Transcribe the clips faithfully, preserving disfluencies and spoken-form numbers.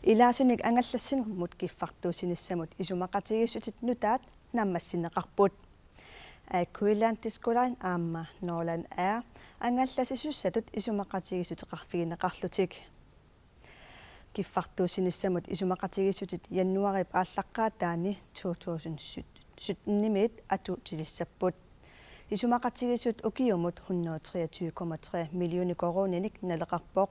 Ilaasunik angallassinermut kiffartuussinissamut isumaqatigiissutit nutaat naammassineqarput. Air Greenland Disko Line aamma Norlandair angallassisussatut isumaqatigiissuteqarfigineqarlutik. Kiffartuussinissamut isumaqatigiissutit januaarip aallaqqaataani to tusind syttenimiit atuutilissapput. Isumaqatigiissut ukiumut hundrede treogtyve komma tre millioner koruuninik naleqarpoq.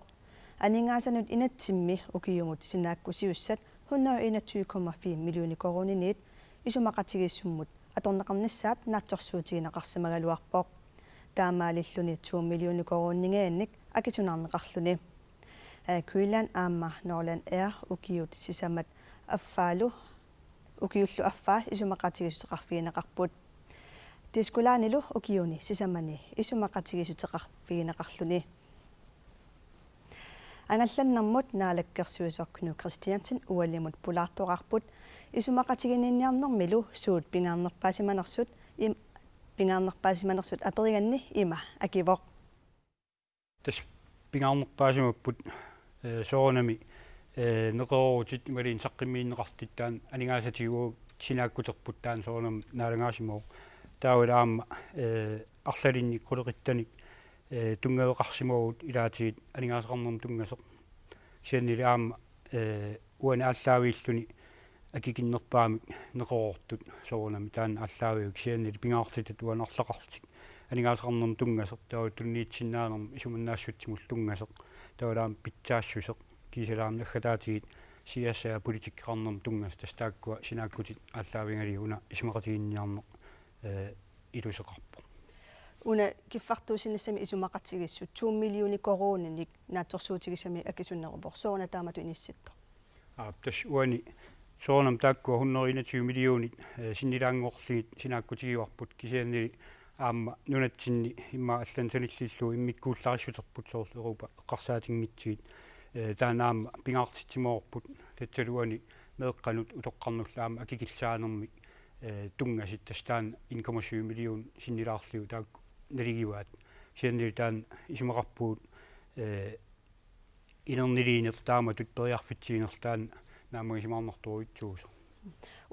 Aningaasanut inatsimmi ukiumut sinaakkusiussat hundrede enogtyve komma fire millioner koruuniniit isumaqatigiissummut atorneqarnissaat naatsorsuutigineqarsimagaluarpoq. Taamaalilluni to millioner koruuninngaanniit akisunaarneqarluni. Air Greenland aamma Norlandair ukiut sisamat affaalu, ukiullu affaa isumaqatigiissuteqarfigineqarput. Disko Linelu ukiuni sisamani isumaqatigiissuteqarfigineqarluni. Angallannermut naalakkersuisoq Knud Kristiansen ualimut pulaartoqarput isumaqatiginninniarnermilu suut pingaarnerpaasimanersut im-, pingaarnerpaasimanersut aperiganni ima akivoq. Tassa pingaarnerpaasimapput, eh, soorunami, eh, neqeroorutit imaluunniit saqqummiunneqartut taanna aningaasatigut sinaakkuterput taanna soorunami naalagaasimasoq. Taavalu aamma, eh, arlalinnik qulequttanik, eh, tunngaveqarsimavugut ilaatigut aningaasaqarnermut tunngasoq. Kisiannili aamma, eh, uani aallaaviulluni akikinnerpaamik neqeroortut soorunami taanna aallaaviuvoq kisiannili pingaartitat uani arlaqarlutik aningaasaqarnermut tunngasoq taava tunniussinnaanermut isumannaassutsimullu tunngasoq taavalu aamma pitsaassuseq kiisalu aamma naggataatigut siassaq politikkeqarnermut tunngasoq tassa taakkua sinaakkutit aallaavigalugit una isumaqatiginninniarneq, eh, iluseqarpoq. Una kiffartuussinissami isumaqatigiissut to millioner koruuninik naatsorsuutigisamik akisuneruvoq. Sooruna taamatut inissittoq? Aap, tassa uani soorunami taakkua hundrede enogtyve millionit, eh, sinnilaannguarlugit sinaakkutigivarput kisiannili aamma nunatsinni immaqa allanut sanilliullugu immikkuullarissuterput soorlu Europa eqqarsaatinngitsugut. Eh, taanna aamma pingaartitsimavarput tassalu uani meeqqanut utoqqarnullu aamma akikillisaanermik, eh, tunngasut tassa taanna en komma syv million sinnilaarlugu taakku naligivaat. Kisiannili taanna isumaqarpugut, eh, inerniliineq taamatut periarfitsigineq taanna naammagisimaarnartorujussuusoq.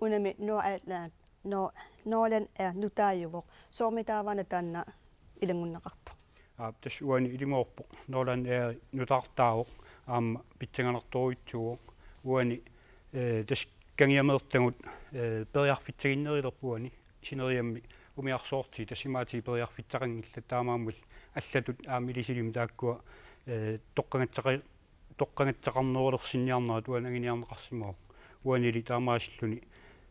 Unami Nord-, Atlant-, Nord-, Norlandair nutaajuvoq. Soormi taava una taanna ilanngunneqartoq? Aap, tassa uani ilumoorpoq Norlandair nutaartaavoq aamma pissanganartorujussuuvoq. Uani, eh, tassa kangiameertagut, eh, periarfissaginnerulerput uani sineriammi umiarsuartigut tassa imaatigut periarfissaqanngillat taamaammallu allatut aamma ilisilimmik taakkua, eh, toqqagassaqar-, toqqagassaqqarnerulersinniarnerat uani anguniarneqarsimavoq. Uanili taamaasilluni,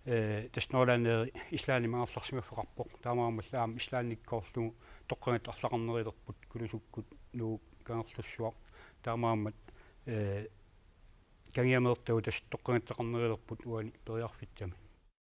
eh, tassa Norlandair Islandimut angerlarsimaffeqarpoq. Taamaammallu aamma Islandikkoorlugu toqqagassat arlaqarnerulerput Kulusukkuit, Nuuk, Kangerlussuaq. Taamaammat, eh, kangiameertagut tassa toqqagassaqarnerulerput uani periarfissamik.